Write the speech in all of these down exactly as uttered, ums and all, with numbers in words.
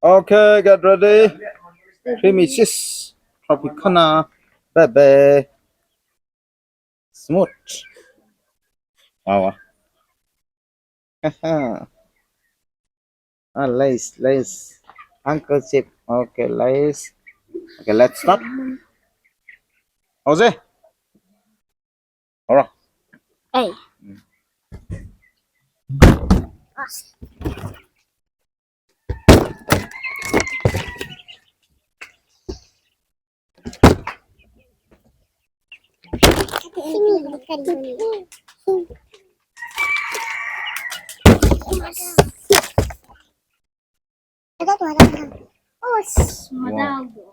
Okay, get ready. Creamy cheese. Tropicana. Baby. Smooth. Wow, wow. Ah, Lays, Lays. Uncle Chip. Okay, Lays. Okay, let's start. ꯍꯧꯖꯤꯛ. ꯍꯧꯔꯣ꯫ ꯑꯩ꯫ ꯎꯝ꯫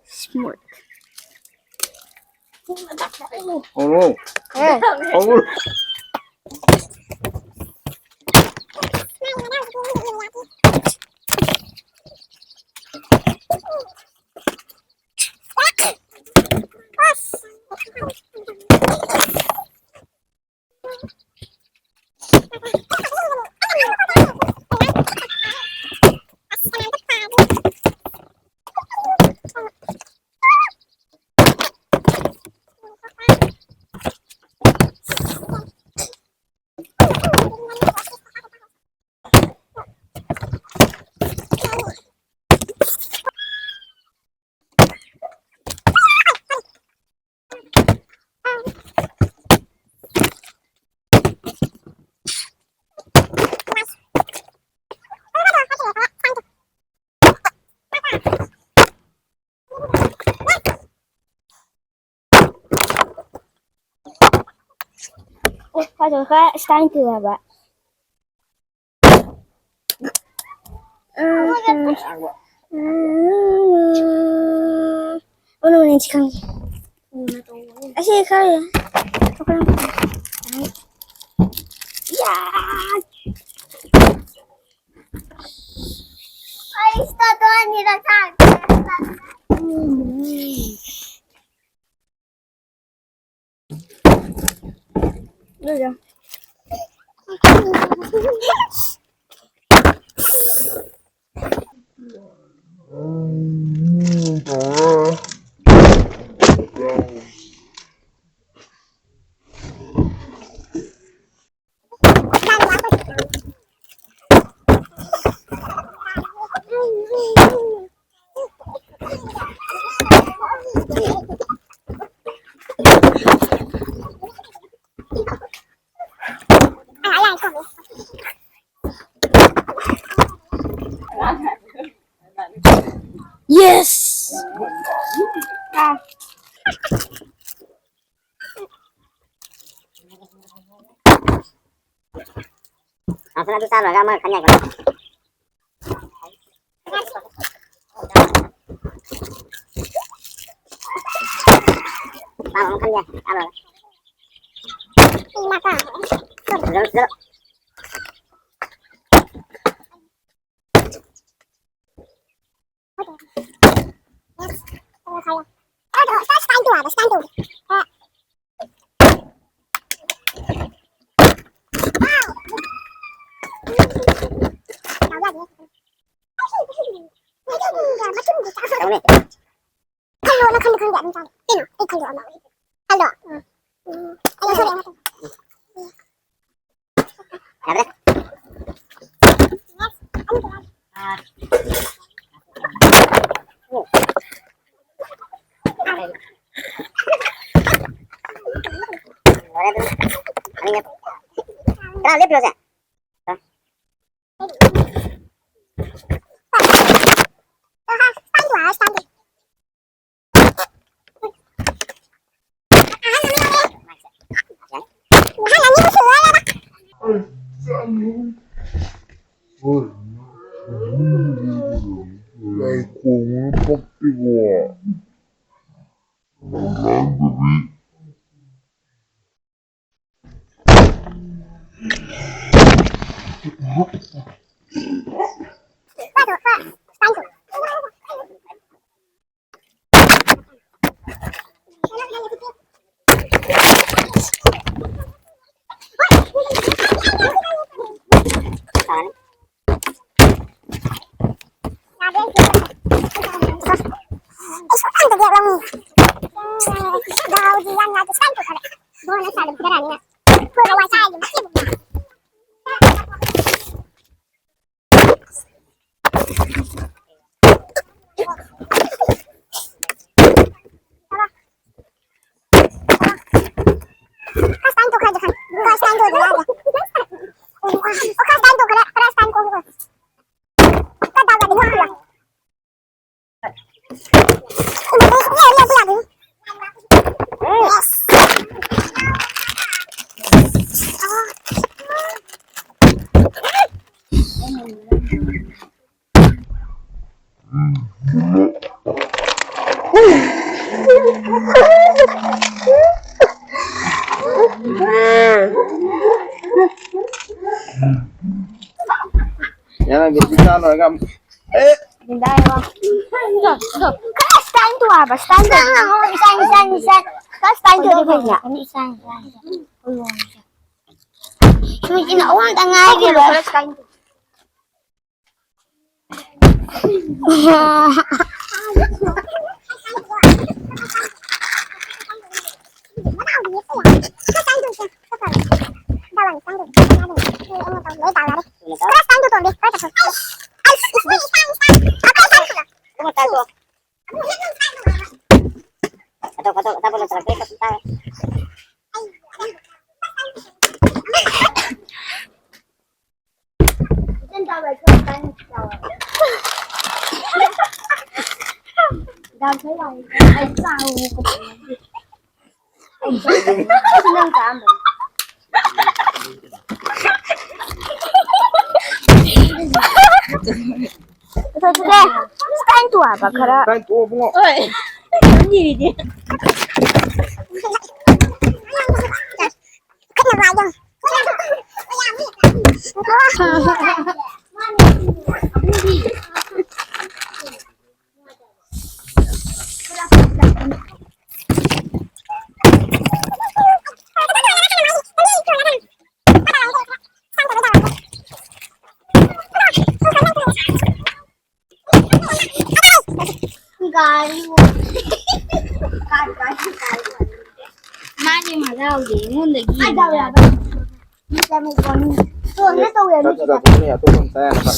Smart. Oh, no. Oh. It's time to have it. Ano na yung chikang? Kasi kaya. Yeah! Ay, statwa nila sa akin. Ano yan? ꯉꯥꯛꯇꯪ ꯑꯗꯨ ꯆꯥ ꯂꯣꯏꯔꯒ ꯑꯃꯒ ꯈꯟ ꯌꯥꯏ ꯀꯩꯅꯣ꯫ ꯆꯥ ꯑꯃ ꯈꯟ ꯌꯥꯏ, ꯆꯥ ꯂꯣꯏꯔꯒ꯫ ꯁꯤꯗ, ꯁꯤꯗ꯫ ꯈꯜꯂꯣ, ꯅꯪ ꯈꯟꯗꯤ ꯈꯟꯗꯦ, ꯑꯗꯨꯝ ꯆꯥꯔꯣ꯫ ꯀꯩꯅꯣ? ꯑꯩ ꯈꯜꯂꯣ ꯑꯃ꯫ ꯈꯜꯂꯣ꯫ ꯎꯝ꯫ ꯎꯝ꯫ ꯑꯩ ꯂꯧꯊꯣꯔꯛꯑꯦ ꯉꯥꯛꯇꯪ꯫ ꯌꯥꯗ꯭ꯔꯦ꯫ ꯂꯣꯏꯔꯦ ꯑꯗꯨꯅ꯫ ꯇꯔꯥ ꯂꯦꯞꯄꯤꯔꯣꯁꯦ? ꯉꯥꯏꯈꯣ, ꯄꯛꯇꯦꯀꯣ꯫ ꯌꯥꯔꯦ, ꯕꯤꯁꯀꯤꯠ ꯆꯥ ꯂꯣꯏꯔꯒ ꯑꯃꯨꯛ꯫ ꯑꯦ! ꯈꯔ ꯁ꯭ꯇꯥꯏꯜ ꯇꯧ ꯍꯥꯏꯕ, ꯁ꯭ꯇꯥꯏꯜ ꯇꯧ꯫ Style, style, style. ꯈꯔ ꯁ꯭ꯇꯥꯏꯜ ꯇꯧꯔꯗꯤ ꯐꯩꯗꯅ꯫ ꯁꯨꯃꯤꯇꯤꯅ ꯑꯍꯨꯝꯇ ꯉꯥꯏꯔꯦꯕ꯫ ꯈꯔ ꯁ꯭ꯇꯥꯏꯜ ꯇꯧ꯫ ꯁ꯭ꯇꯥꯏꯜ ꯇꯧ ꯍꯥꯏꯕ ꯈꯔ꯫ ꯁ꯭ꯇꯥꯏꯜ ꯇꯧ, ꯏꯕꯨꯡꯉꯣ꯫ ꯍꯣꯏ꯫ ꯌꯥꯝ ꯌꯦꯡꯉꯤꯅꯦ꯫ ꯃꯥꯒꯤ ꯃꯖꯥꯎꯗꯤ ꯑꯩꯉꯣꯟꯗꯒꯤ ꯍꯦꯟꯅ ꯌꯥꯝꯃꯦ꯫ ꯆꯠꯁꯤꯔ ꯄꯨꯅꯤ, ꯑꯇꯣꯞꯄ ꯑꯃ ꯆꯥ ꯌꯥꯅꯕ꯫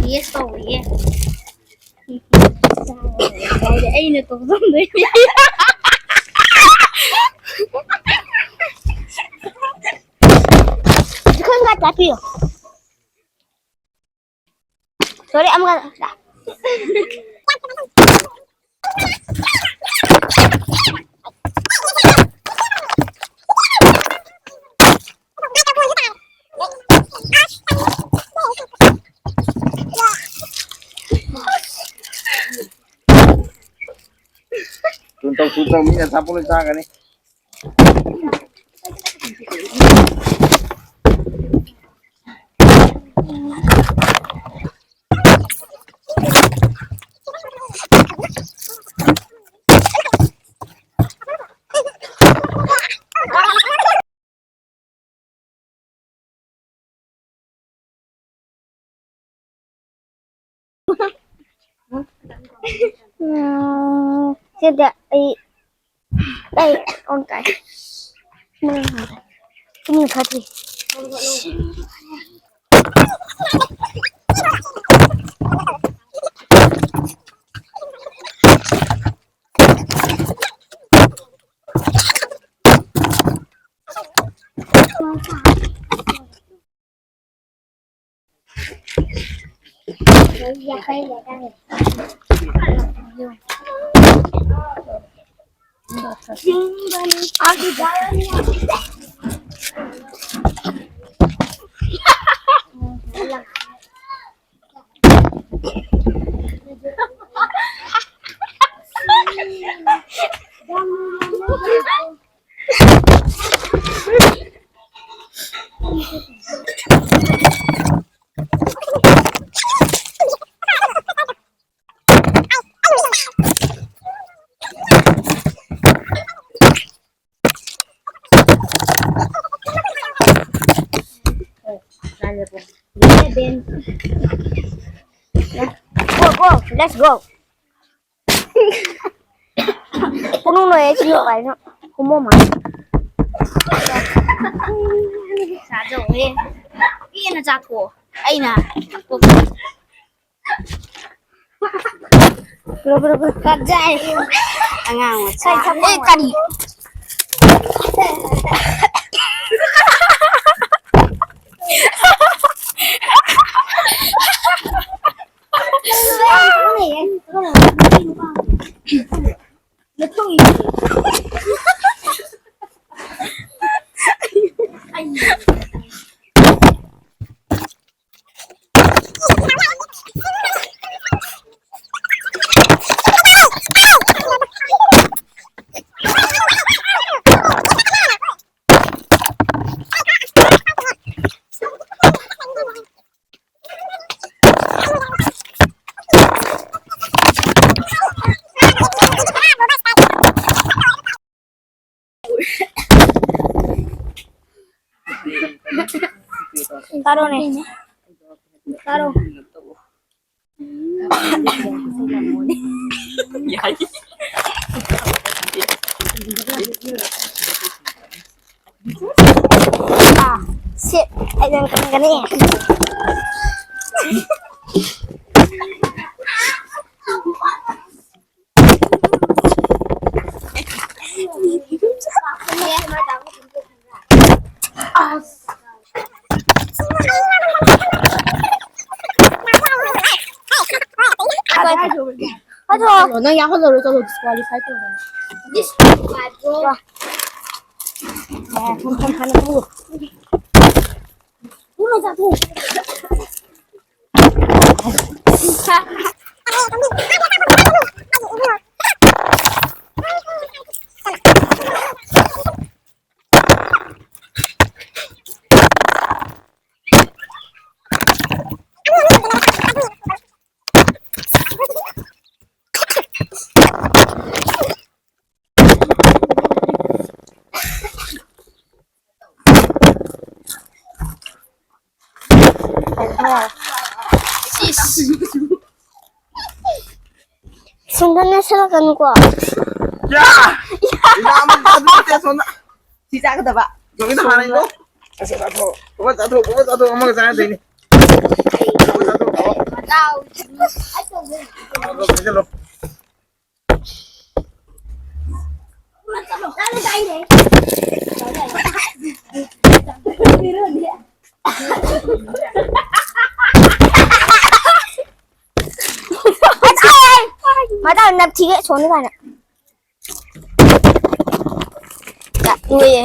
ꯌꯦꯁ ꯇꯧꯔꯤꯌꯦ꯫ ꯑꯩꯅ ꯇꯧꯖꯝꯗꯣꯏꯅꯦ꯫ ꯈꯪ ꯀꯥ ꯇꯥꯛꯄꯤꯌꯣ꯫ ꯁꯣꯔꯤ ꯑꯃꯒ꯫ ꯇꯨ ꯇꯧ ꯇꯨ ꯇꯧ ꯃꯤꯅ ꯁꯥꯄꯣꯠ ꯂꯣꯏ ꯆꯥꯒꯅꯤ꯫ ꯎꯝ, ꯁꯤꯗ ꯑꯩ, ꯑꯩ ꯑꯣꯟ ꯇꯥꯏ꯫ ꯇꯨꯃꯤꯟ ꯐꯠꯇ꯭ꯔꯤ꯫ Go, go, let's go. ꯄꯨꯡꯅꯨꯡ ꯂꯣꯏꯔꯦ ꯁꯤ ꯌꯣꯠꯄ ꯍꯥꯏꯁꯨ꯫ ꯍꯣꯃꯣ ꯃꯥꯜꯂꯦ꯫ ꯆꯥꯖꯧꯍꯦ꯫ ꯄꯦꯟꯅ ꯆꯥꯊꯣꯛꯑꯣ꯫ ꯑꯩꯅ ꯀꯛꯆꯥꯏ꯫ ꯑꯉꯥꯡ ꯃꯆꯥ꯫ ꯑꯦ, ꯀꯔꯤ? ꯇꯥꯔꯣꯅꯦ꯫ ꯇꯥꯔꯣ꯫ ꯑꯥ, ꯁꯤ ꯑꯩ ꯅꯪ ꯈꯪꯒꯅꯤ꯫ ꯑꯗꯣ ꯅꯪ ꯌꯥꯎꯍꯜꯂꯔꯣꯏ, ꯆꯠꯂꯣ, disqualify ꯇꯧꯔꯅꯤ꯫ Disqualify, bro. ꯑꯦ, ꯊꯝ, ꯊꯝ, ꯊꯝ, ꯊꯝ꯫ ꯎ, ꯃꯩ ꯆꯥꯊꯣꯛ꯫ ꯁꯨꯡꯗ ꯅꯦꯠꯁꯜꯂꯛꯀꯅꯨꯀꯣ꯫ ꯌꯥ! ꯏꯃꯥ, ꯑꯃ ꯑꯗꯨ ꯅꯠꯇꯦ, ꯑꯁꯣꯝꯗ꯫ ꯁꯤ ꯆꯥꯒꯗꯕ꯫ ꯂꯣꯏꯅ ꯍꯥꯟꯅ ꯏꯪꯉꯣ꯫ ꯑꯁ, ꯆꯥꯊꯣꯛ꯫ ꯄꯨꯡꯆꯥ ꯆꯥꯊꯣꯛ, ꯄꯨꯡꯆꯥ ꯆꯥꯊꯣꯛ, ꯑꯃꯒ ꯆꯥ ꯌꯥꯗꯣꯏꯅꯤ꯫ ꯃꯗꯥꯎ꯫ ꯃꯗꯥꯎ ꯅꯞꯊꯤꯒꯦ ꯁꯣꯅꯤ ꯀꯥꯏꯅ꯫ ꯌꯥ, ꯂꯣꯏꯌꯦ꯫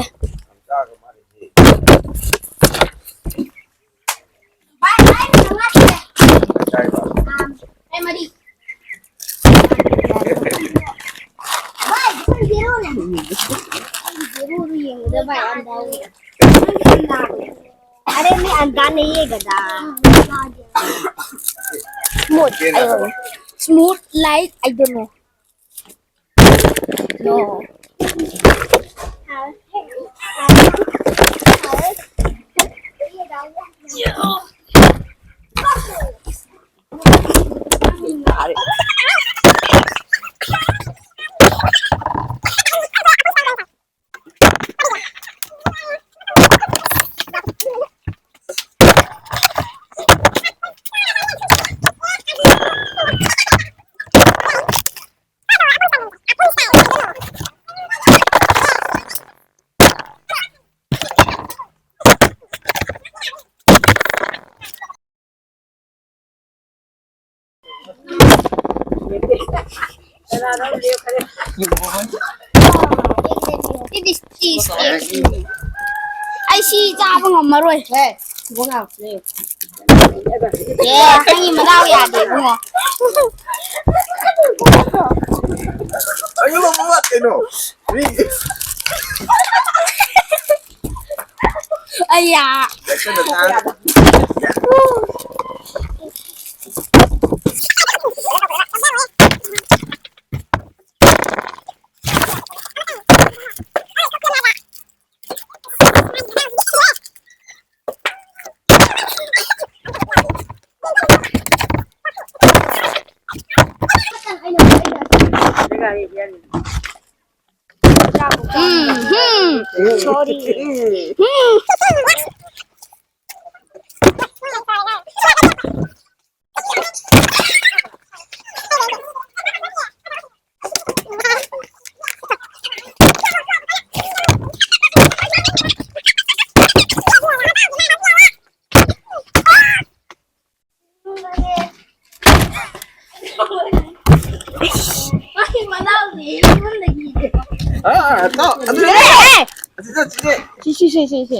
अरे मैं अंधा नहीं है गधा। Smooth, I don't know. Smooth like I don't know. No. It is cheese cake. ꯑꯩ ꯁꯤ ꯆꯥꯕ ꯉꯝꯃꯔꯣꯏ꯫ ꯍꯦ, ꯁꯤꯕꯣ ꯉꯥꯏꯈꯣ꯫ ꯑꯦ, ꯅꯪꯒꯤ ꯃꯗꯥꯎ ꯌꯥꯗꯦ, ꯏꯕꯨꯡꯉꯣ꯫ ꯑꯌꯨꯛ ꯑꯃꯨꯛ ꯂꯥꯛꯀꯩꯅꯣ꯫ ꯃꯤ ꯑꯩꯌꯥ꯫ ꯂꯦꯛꯁꯟꯗ ꯆꯥꯔꯒ꯫ ꯎꯝ, ꯎꯝ꯫ Sorry. ꯎꯝ꯫ ꯃꯥꯒꯤ ꯃꯅꯥꯎꯗꯤ ꯑꯩꯉꯣꯟꯗꯒꯤ꯫ ꯑꯥ, ꯇꯣ, ꯑꯗꯨ ꯑꯦ! ꯑꯗꯨꯗ ꯆꯤꯆꯦ꯫ ꯁꯤ, ꯁꯤ, ꯁꯤ, ꯁꯤ, ꯁꯤ꯫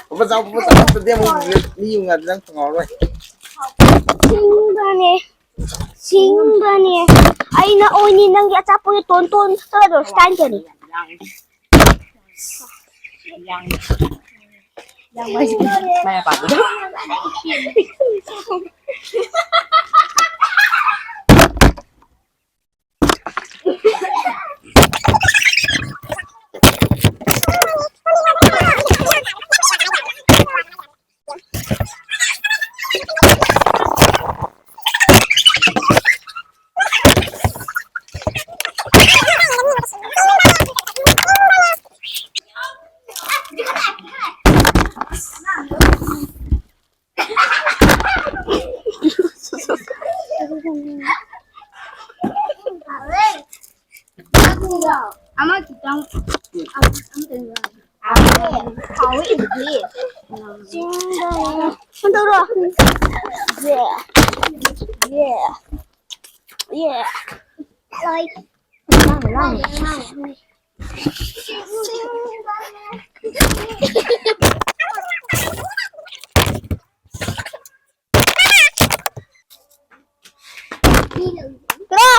ꯄꯄꯥ ꯆꯥꯎ, ꯄꯄꯥ ꯆꯥꯎ, ꯑꯝꯇꯗꯤ ꯑꯃꯨꯛ ꯃꯤ ꯌꯨꯡ ꯉꯥꯗꯤ ꯅꯪ ꯊꯣꯡꯍꯧꯔꯣꯏ꯫ ꯁꯤꯡꯕꯅꯦ, ꯁꯤꯡꯕꯅꯦ꯫ ꯑꯩꯅ ꯑꯣꯏꯅꯤ ꯅꯪꯒꯤ ꯑꯆꯥꯄꯣꯠꯀꯤ ꯇꯣꯟ ꯇꯣꯟ ꯇꯧꯔꯗꯣ ꯁ꯭ꯇꯥꯏꯜ ꯇꯧꯅꯤ꯫ ꯑꯃ ꯈꯤꯇꯪ, ꯑꯃ ꯈꯤꯇꯪ꯫ ꯍꯥꯎꯋꯦ, ꯏꯗꯤ꯫ ꯍꯟꯗꯧꯔꯣ꯫ ꯌꯦ꯫ ꯌꯦ꯫ ꯌꯦ꯫ ꯂꯣꯏ꯫ ꯂꯥꯡꯉꯦ, ꯂꯥꯡꯉꯦ꯫ ꯀ꯭ꯔꯣ!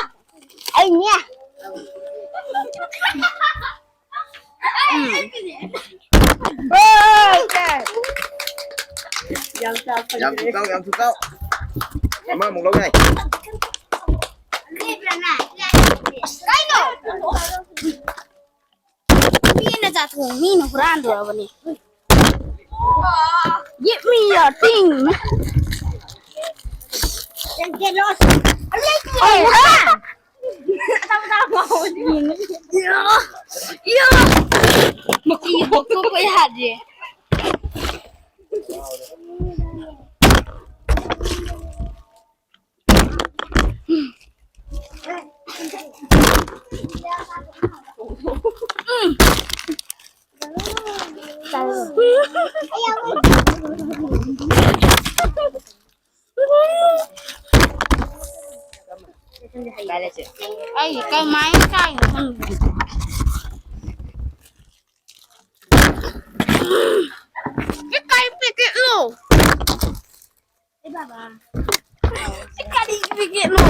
ꯑꯩꯅꯦ꯫ ꯎꯝ꯫ ꯍꯣꯏ, ꯁꯦ꯫ ꯌꯥꯝ ꯆꯥꯎ, ꯌꯥꯝ ꯊꯨꯀꯥꯎ, ꯌꯥꯝ ꯊꯨꯀꯥꯎ꯫ ꯑꯃꯃꯨꯛ ꯂꯧ ꯌꯥꯏ꯫ ꯀꯩꯅꯣ? ꯃꯤꯅ ꯆꯥꯊꯣꯛ, ꯃꯤꯅ ꯍꯨꯔꯥꯟꯗꯣꯔꯕꯅꯤ꯫ Give me your thing. Hey, ah! ꯌꯥ! ꯌꯥ! ꯃꯀꯨ ꯂꯧꯊꯣꯛꯄ ꯌꯥꯗꯦ꯫ ꯑꯩ ꯀꯃꯥꯏꯅ ꯆꯥꯏꯅꯣ ꯈꯪꯗꯦ꯫ ꯁꯤ ꯀꯔꯤ ꯄꯦꯀꯦꯠꯅꯣ? ꯁꯤ ꯀꯔꯤ ꯄꯦꯀꯦꯠꯅꯣ?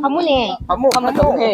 ꯐꯝꯃꯨꯅꯦ꯫ ꯐꯝꯃꯨ, ꯐꯝꯃꯨ꯫ ꯐꯝꯃꯗꯧꯅꯦ꯫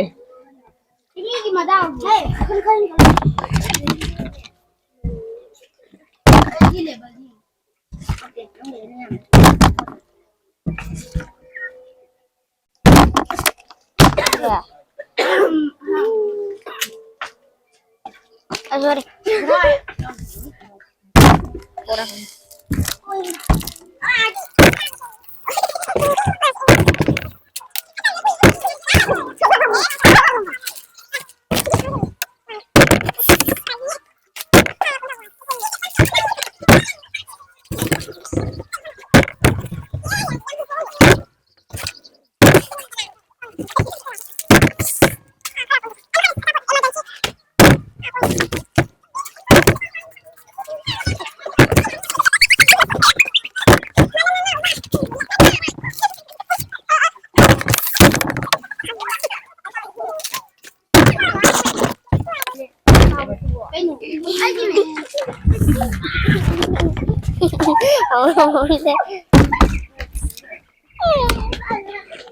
ꯑꯃꯨꯛ ꯍꯧꯔꯦ꯫